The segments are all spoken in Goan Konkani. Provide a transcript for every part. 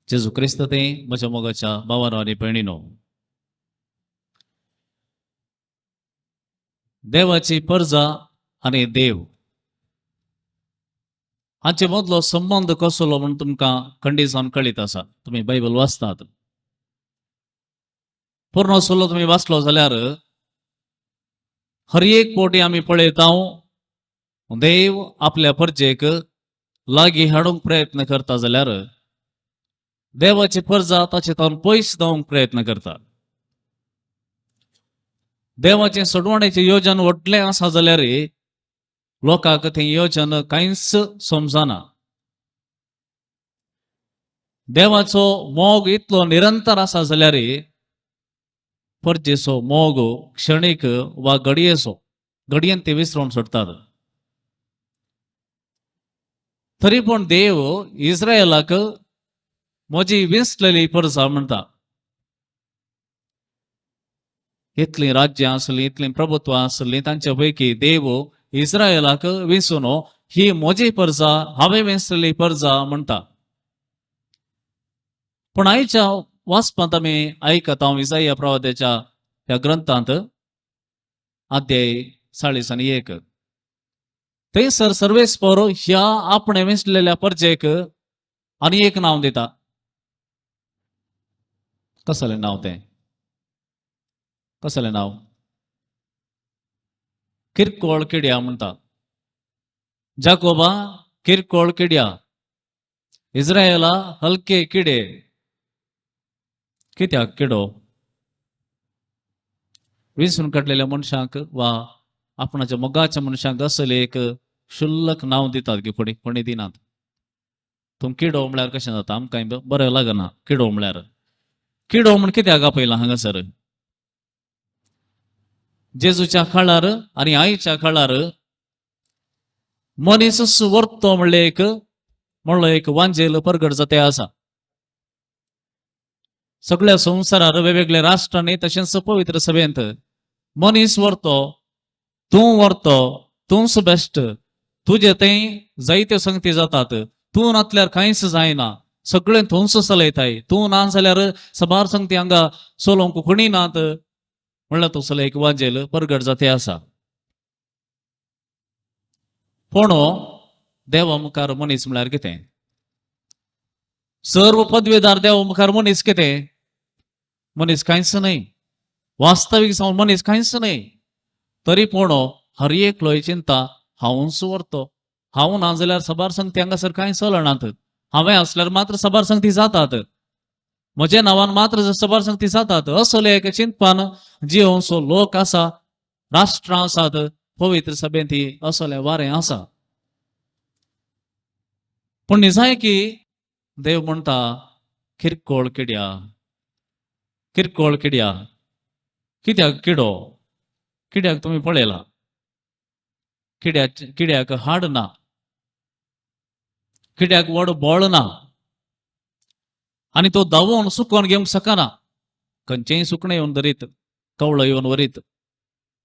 जेजू क्रिस्त ते म्हज्या मोगाच्या भावानो आनी भयणीनो, देवाची परजा आनी देव हांचे मदलो संबंद कसलो म्हूण तुमकां खंडीत जावन कळीत आसा. तुमी बायबल वाचतात, पूर्ण सल्लो तुमी वाचलो जाल्यार हर एक पोटी आमी पळयता देव आपल्या परजेक लागीं हाडूंक प्रयत्न करता जाल्यार देवाची परजा ताचे तावन पयस धांवंक प्रयत्न करता. देवाचें सोडवण्याचें योजन व्हडलें आसा जाल्यार लोकांक तें योजन कांयच समजना. देवाचो मोग इतलो निरंतर आसा जाल्यार परजेचो मोग क्षणीक वा घडयेचो, घडयेन ते विसरून सोडटात. तरी पूण देव इस्रायलाक म्हजी विंचलेली परजा म्हणटा. इतलीं राज्यां आसलीं, इतलीं प्रभुत्वां आसलीं, तांचे पैकी देव इस्रायलाक विंचून ही म्हजी परजा, हांवें विंचलेली परजा म्हणटा. पूण आयच्या वाचपांत आमी आयकता इसाया प्रवाद्याच्या ह्या ग्रंथांत अध्याय 41, थंयसर सर्वेस्पर ह्या आपणे विंचलेल्या परजेक आनी एक नांव दिता. कसलें नांव तें? कसलें नांव? किरकोळ किड्या म्हणटा. जाकोबा किरकोळ किड्या, इस्रायला हलके किडे. कित्याक किडो? विंचून काडलेल्या मनशांक वा आपणाच्या मोगाच्या मनशांक असलें एक शुल्लक नांव दितात की कोणी कोणी दिनात. तूं किडो म्हळ्यार कशें जाता? आमकां बरें लागना किडो म्हळ्यार. किडो म्हण कित्याक आपयला हांगासर? जेजूच्या काळार आनी आईच्या काळार मनीस वर्तो म्हणलें एक म्हणलो एक वांजेल परगट जाते आसा. सगळ्या संवसारार वेगवेगळ्या राष्ट्रांनी तशेंच पवित्र सभेंत मनीस व्हरतो, तूं व्हरतो, तूंच बेस्ट, तुजे थंय जायत्यो संगती जातात, तूं नातल्यार कांयच जायना, सगळें तूंच चलयताय, तूं ना जाल्यार सबार संगती हांगा चलोवंक कोणी नात म्हणल्यार तसलो एक वाजेल परगट जाते आसा. पूण देवा मुखार मनीस म्हळ्यार कितें? सर्व पदवेदार देवा मुखार मनीस कितें? मनीस कांयच न्हय. वास्तवीक जावन मनीस कांयच न्हय. तरी पूण हर एकलो चिंता हांवूच व्हरतो, हांव ना जाल्यार सबार संगती हांगासर कांय चलनात, हांवें आसल्यार मात्र सबार संगती जातात, म्हज्या नांवान मात्र सबार संगती जातात, असले एक चिंतपान जियोवचो लोक आसा, राष्ट्रां आसात, पवित्र सभेंत असले वारें आसा. पूण निजाय की देव म्हणटा किरकोळ किड्या, किरकोळ किड्या. कित्याक किडो? किड्याक तुमी पळयला, किड्या किड्याक हाड ना, किड्याक व्हड बळ ना आनी तो धांवोवन सुकोवन घेवंक शकना. खंयचेंय सुकणें येवन धरीत, कवळो येवन व्हरीत,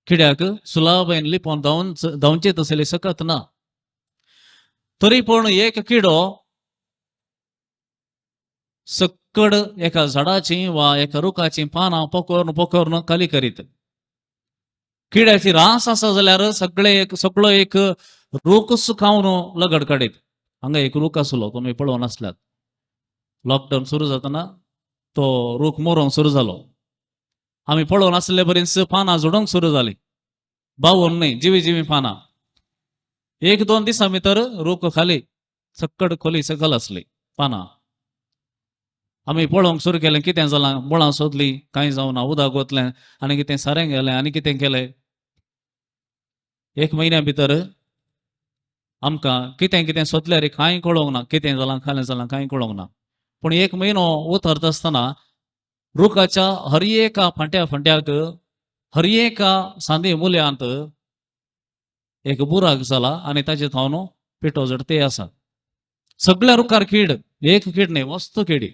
किड्याक सुलाबायन लिपोवन धांवन धांवचें तसलें शकत ना. तरी पूण एक किडो सक्कड एका झाडाची वा एका रुखाची पानां पोकोरून पोकोरून खाली करीत. किड्याची रास आसा जाल्यार सगळे एक सगळो एक रूख खावन लगड काडीत. हांगा एक रूख आसलो, तुमी पळोवन आसल्यात, लॉकडावन सुरू जातना तो रूख मरोंक सुरू जालो. आमी पळोवन आसले बरीच पानां झडोवंक सुरू जाली, बावून न्हय, जिवी जिवी पानां. एक दोन दिसां भितर रूख खाली सक्कड खोली सकल आसली पानां. आमी पळोवंक सुरू केलें कितें जालां, मुळां सोदलीं, कांय जावना, उदक ओतलें आनी कितें सारें गेलें आनी कितें केलें. एक म्हयन्या भितर आमकां कितें कितें सोदल्यार कांय कळोंक ना, कितें जालां खालें जालां कांय कळोंक ना. पूण एक म्हयनो उतरता आसतना रुखाच्या हर एका फांट्या फांट्याक, हर एका सांदी मुल्यांत एक बुराक जाला आनी ताचे थावन पिठो झडते आसा. सगळ्या रुखार कीड, एक कीड न्हय, वस्तू किडी.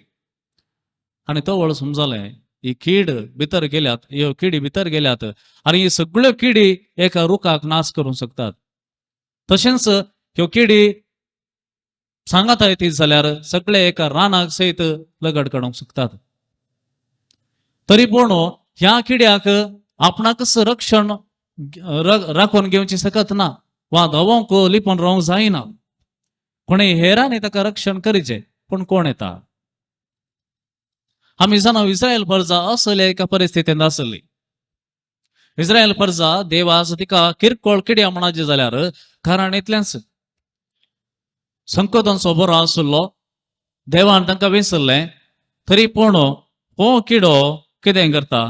आनी तो वळ समजलें ही कीड भितर गेल्यात, ह्यो किडी भितर गेल्यात आनी ही सगळ्यो किडी एका रुखाक नाश करूंक शकतात. तशेंच ह्यो किडी सांगाता येत जाल्यार सगळे एका रानाक सयत लगड काडूंक शकतात. तरी पूण ह्या किड्याक आपणाकच रक्षण राखून घेवची शकत ना वा धवोंक लिपून रावंक जायना. कोणें हेरांनी ताका रक्षण करीचें, पूण कोण येता? आमी जाणा इस्रायल प्रजा असल्या एका परिस्थितींत आसली. इस्रायल प्रजा देवास तिका किरकोळ किड्या म्हणाचे जाल्यार कारण इतलेंच, संकोदांचो बरो आसलो, देवान तांकां विसरलें. तरी पूण हो किडो कितें करता?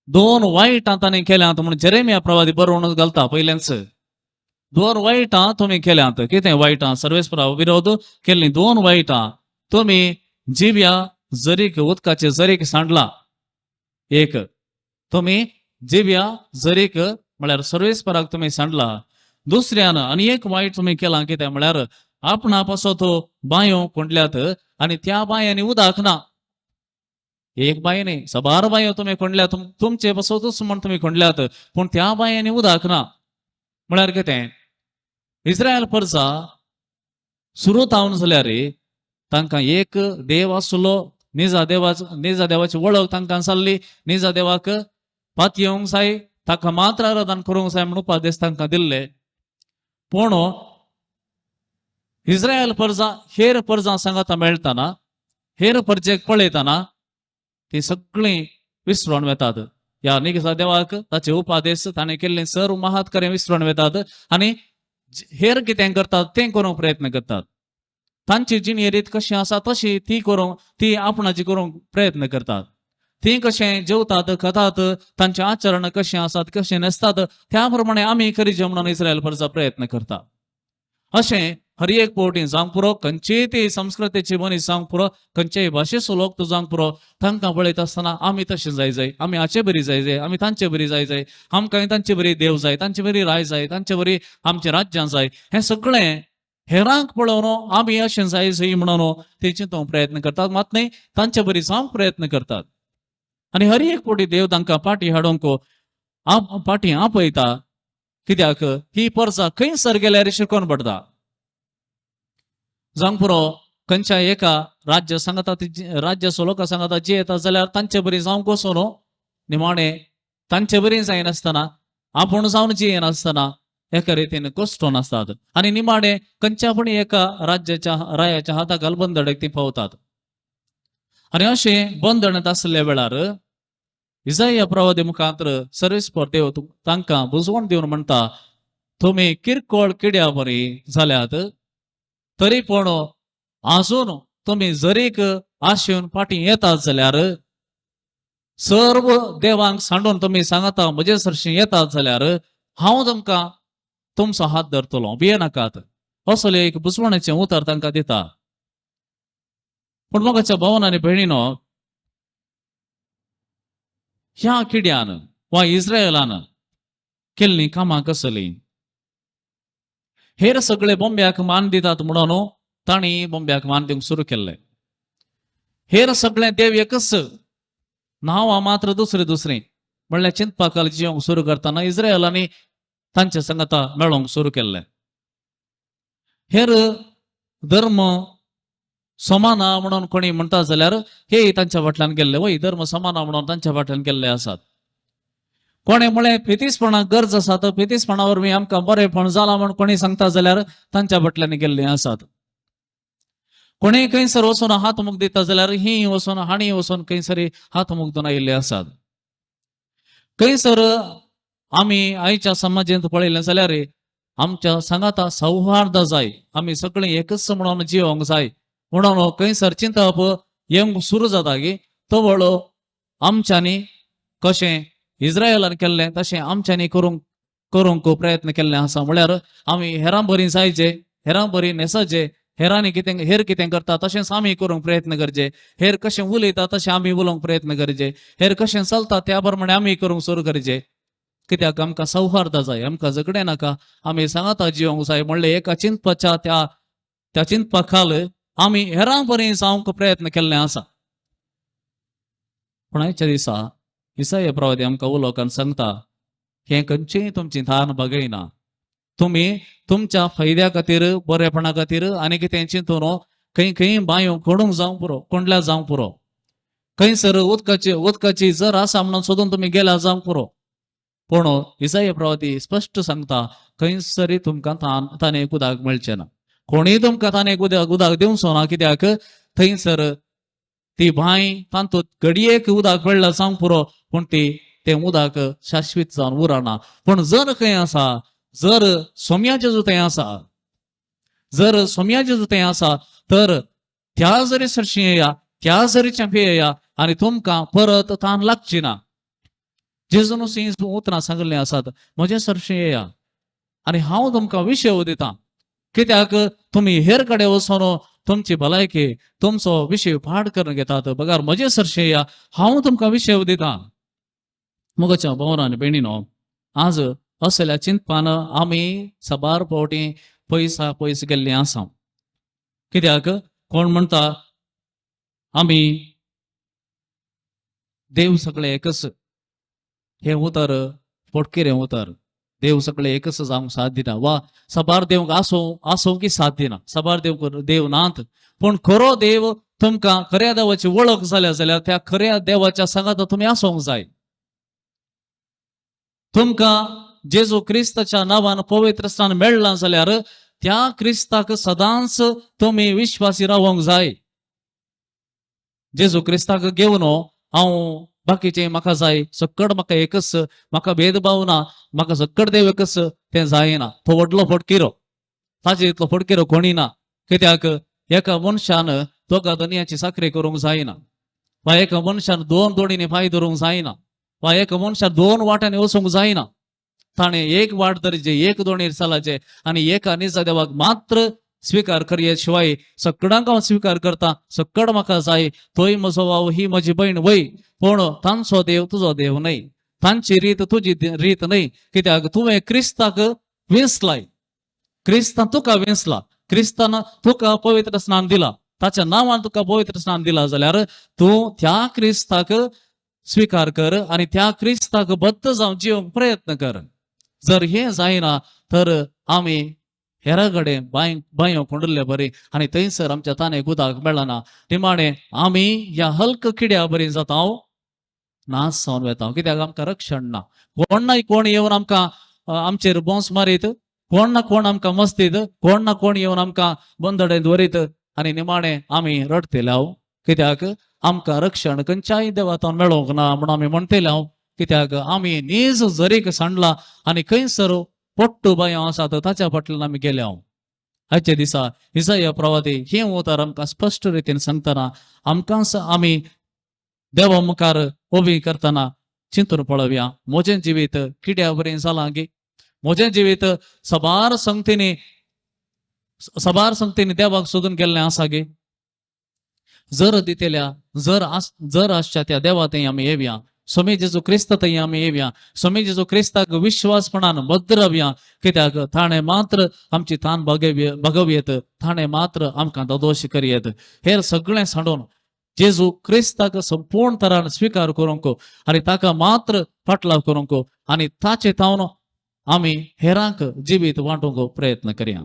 दोन वायटां ताणें केल्यांत म्हूण जेरेमिया प्रवादी बरोवन घालता. पयलेंच दोन वायटां तुमी केल्यांत. कितें वायटां? सर्वेस्परा विरोध केल्लीं दोन वायटां. तुमी जिव्या जरीक, उदकाचे जरीक सांडला. एक, तुमी जिव्या जरीक म्हळ्यार सर्वेस्पराक तुमी सांडला. दुसऱ्यान आनी एक वायट तुमी केलां, कितें म्हळ्यार आपणा पासत बांयो कोंडल्यात आनी त्या बांयांनी उदक ना. एक बांय न्ही, साबार बांयो तुमी कोंडल्यात, तुमचे पासतूच म्हण तुमी कोंडल्यात, पूण त्या बांयांनी उदक ना. म्हळ्यार कितें? इस्रायल प्रजा सुरू जावन जाल्यार तांकां एक देव आसलो, निजा देवाचो, निजा देवाची वळख तांकां जाल्ली. निजा देवाक पातयेवंक जाय, ताका मात्र आराधन करूंक जाय म्हूण उपदेश तांकां दिल्ले. पूण इस्रायल प्रजा हेर प्रजा सांगाता मेळटाना, हेर प्रजेक पळयतना ती सगळीं विसरून वेतात. ह्या निजा देवाक, ताचे उपदेश, ताणें केल्ले सर्व महात कार्य विसरून वेतात आनी हेर कितें करतात तें करूंक प्रयत्न करतात. तांची जिणे रीत कशी आसा तशी ती करूंक, ती आपणाची करूंक प्रयत्न करतात. ती कशें जेवतात खातात, तांचें आचरण कशें आसात, कशें न्हेसतात, त्या प्रमाणे आमी करीचे म्हणून इस्रायल प्रजा प्रयत्न करता. अशें हर एक फावटी जावंक पुरो, खंयचीय ती संस्कृतीची मनीस जावंक पुरो, खंयचेय भाशेचो लोक तो जावंक पुरो, तांकां पळयता आसतना आमी तशें जाय जाय, आमी हाचे बरी जाय जाय, आमी तांचे बरी जाय जाय, आमकां तांचे बरी देव जाय, तांचे बरी राय जाय, तांचे बरी आमचें राज्यां जाय. हें सगळें हेरांक पळोवन आमी अशें जाय जाय म्हणून ते चिंतूंक प्रयत्न करतात, मात न्हय तांचे बरी जावंक प्रयत्न करतात. आनी हर एक फावटी देव तांकां पाटी हाडूंक पाटी आपयता, कित्याक ही परसा खंयसर गेल्यार शिकोवन पडटा. जावंक पुरो, खंयच्या एका राज्य सांगता, राज्याचो लोकां सांगता जे येता जाल्यार तांचे बरी जावंक वचून निमाणें तांचे बरी जायनासतना, आपूण जावन जियेनासतना एका रितीन कश्टोन आसतात आनी निमाणें खंयच्या पण एका राज्याच्या रायाच्या हाता घाल बंदडेक ती पावतात. आनी अशें बंदणांत आसल्या वेळार इजाया प्रवादी मुखांतर सर्वेस्पर देव तांकां बुजवण दिवन म्हणटा, तुमी किरकोळ किड्या बरी जाल्यात, तरी पूण आजून तुमी जरीक आशेवन फाटीं येतात जाल्यार, सर्व देवांक सांडून तुमी सांगता म्हजे सरशीं येतात जाल्यार हांव तुमकां तुमचो हात धरतलो, भियेनाकात, असलें एक बुजवणेचें उतर तांकां दिता. पूण मोगाच्या भावन आनी भयणीनो, ह्या किड्यान वा इस्रायलान केल्लीं कामां कसलीं? हेर सगळे बोंब्याक मान दितात म्हणून तांणी बोंब्याक मान दिवंक सुरू केल्लें. हेर सगळे देव एकच, नांवां मात्र दुसरे दुसरी म्हणल्यार चिंतपाकाल जिवंक सुरू करतना इस्रायलांनी तांचे संगता मेळोवंक सुरू केल्लें. हेर धर्म समाना म्हणून कोणी म्हणटा जाल्यार हे तांच्या फाटल्यान गेल्ले, वय धर्म समाना म्हणून तांच्या फाटल्यान गेल्ले आसात. कोणें म्हळें फेतीसपणाक गरज आसा, तर फेतीसपणा वरवीं आमकां बरेंपण जालां म्हूण कोणी सांगता जाल्यार तांच्या फाटल्यान गेल्ले आसात. कोणें खंयसर वचून हात मुख दिता जाल्यार ही वचून हांणी वचून खंयसर हात मुख आयिल्ले आसात. खंयसर आमी आयच्या समाजांत पळयलें जाल्यार आमच्या सांगाता सौहार्द जाय, आमी सगळीं एकच म्हणून जिवंक जाय म्हणून खंयसर चिंतप येवंक सुरू जाता की तवळ आमच्यांनी कशें इस्रायलान केल्लें तशें आमच्यांनी करूंक करूंक प्रयत्न केल्ले आसा. म्हळ्यार आमी हेरां बरी जायचे, हेरां बरी न्हेसचे, हेरांनी कितें हेर कितें करता तशेंच आमी करूंक प्रयत्न करचे, हेर कशें उलयता तशें आमी उलोवंक प्रयत्न करचे, हेर कशें चलता त्या प्रमाणे आमी करूंक सुरू करचे, कित्याक आमकां सौहार्द जाय, आमकां झगडें नाका, आमी सांगाता जिवंक जाय म्हणलें एका चिंतपाच्या त्या त्या चिंतपा खाल आमी हेरां बरी जावंक प्रयत्न केल्ले आसा. पूण आयच्या दिसा इसाय प्रवादी आमकां उलोवकान सांगता, हें खंयचेंय तुमची थान बगयना. तुमी तुमच्या फायद्या खातीर, बरेपणा खातीर आनी कितें चिंतून खंय खंय बांयो खोडूंक जावंक पुरो, कोंडल्या जावंक पुरो, खंयसर उदकाची उदकाची जर आसा म्हणून सोदून तुमी गेल्या जावंक पुरो. पूण इसाय प्रवादी स्पश्ट सांगता, खंयसरी तुमकां ताणें उदक मेळचें ना, कोणूय तुमकां ताणें उदक उदक दिवचो ना. कित्याक थंयसर ती बांय तातूंत घडयेक उदक मेळ्ळा जावंक पुरो, पूण ती तें उदक शाश्वीत जावन उरना. पूण जर खंय आसा, जर सोम्याचें जो थंय आसा, जर सोम्याचें जो थंय आसा तर त्या जरी सरशी येया, त्या जरीचें पियेया आनी तुमकां परत तान लागची ना. जेजून ही उतरां सांगिल्लीं आसात, म्हजे सरशी येया आनी हांव तुमकां विशय दितां. कित्याक तुमी हेर कडेन वचून तुमची भलायकी, तुमचो विशय पाड करून घेतात, बगार म्हजे सरशी येया, हांव तुमकां विशय दितां. मोगाच्या भावांनो आनी भयणीनो, आज असल्या चिंतपान आमी साबार फावटी पयसा पयस गेल्ली आसा. कित्याक कोण म्हणटा आमी देव सगळे एकच, हें उतर फोटकिरें उतर. देव सगळे एकच जावंक साथ दिना वा साबार देवक आसूं आसूं की साथ दिना, साबार देव देव नात. पूण खरो देव तुमकां खऱ्या देवाची वळख जाल्या जाल्यार त्या खऱ्या देवाच्या सांगात तुमी आसूंक जाय. तुमकां जेजू क्रिस्ताच्या नांवान पवित्र स्थान मेळ्ळां जाल्यार त्या क्रिस्ताक सदांच तुमी विश्वासी रावंक जाय. जेजू क्रिस्ताक घेवन हांव बाकीचें म्हाका जाय, सक्कड म्हाका एकच, म्हाका भेदभाव ना, म्हाका सक्कड देव एकच, तें जायना. तो व्हडलो फटकिरो, ताचे इतलो फटकिरो कोणी ना. कित्याक एका मनशान दोगा धनयाची चाकरी करूंक जायना, वा एका मनशान दोन दोणींनी पांय धरूंक जायना, वा एका मनशान दोन वाट्यांनी वचूंक जायना. ताणें एक वाट धरची, एक दोणीर चलाचे आनी एका निजा देवाक मात्र स्विकार करये शिवाय सगळ्यांक हांव स्विकार करता, सक्कड म्हाका जाय, तोय म्हजो भाव, ही म्हजी भयण वय, पूण तांचो देव तुजो देव न्हय, तांची रीत तुजी रीत न्हय. कित्याक तुवें क्रिस्ताक वेंचलाय, क्रिस्तान तुका वेंचला, क्रिस्तान तुका पवित्र स्नान दिला, ताच्या नांवान तुका पवित्र स्नान दिला जाल्यार तूं त्या क्रिस्ताक स्विकार कर आनी त्या क्रिस्ताक बद्द जावन जिवंक प्रयत्न कर. जर हें जायना तर आमी हेरा कडेन बांय बांयो कोंडिल्ले बरी आनी थंयसर आमच्या ताणें उदक मेळना. निमाणें आमी ह्या हल्क किड्या बरी जाता, नाश जावन वेता. कित्याक आमकां रक्षण ना. कोण ना कोण येवन आमकां आमचेर बोंस मारीत, कोण ना कोण आमकां मस्तीत, कोण ना कोण येवन आमकां बंदडेन दवरीत आनी निमाणें आमी रडटले हांव. कित्याक आमकां रक्षण खंयच्याय देवातून मेळोंक ना म्हूण आमी म्हणटले हांव. कित्याक आमी नीज जरीक सांडला आनी खंयसर पोट्टू बांयो आसात ताच्या फाटल्यान आमी गेले हांव. आयच्या दिसा इसाया प्रवादी हें उतर आमकां स्पश्ट रितीन सांगतना आमकां आमी देवा मुखार उबी करतना चिंतून पळोवया, म्हजें जिवीत किड्या बरें जालां गे, म्हजें जिवीत साबार संगतींनी साबार संगतींनी देवाक सोदून गेल्लें आसा गे. जर दितेल्या जर आस जर आसच्या त्या देवा थंय आमी येवया, स्वामी जेजू क्रिस्त थंय आमी येवया, स्वामी जेजू क्रिस्ताक विश्वासपणान बद्द रावया. कित्याक ताणें मात्र आमची तान भागोवयेत, ताणें मात्र आमकां ददोश करयेत. हेर सगळें सांडून जेजू क्रिस्ताक संपूर्ण तरान स्विकार करूंक आनी ताका मात्र फाटलाव करूंक आनी ताचे तावन आमी हेरांक जिवीत वांटूंक प्रयत्न करया.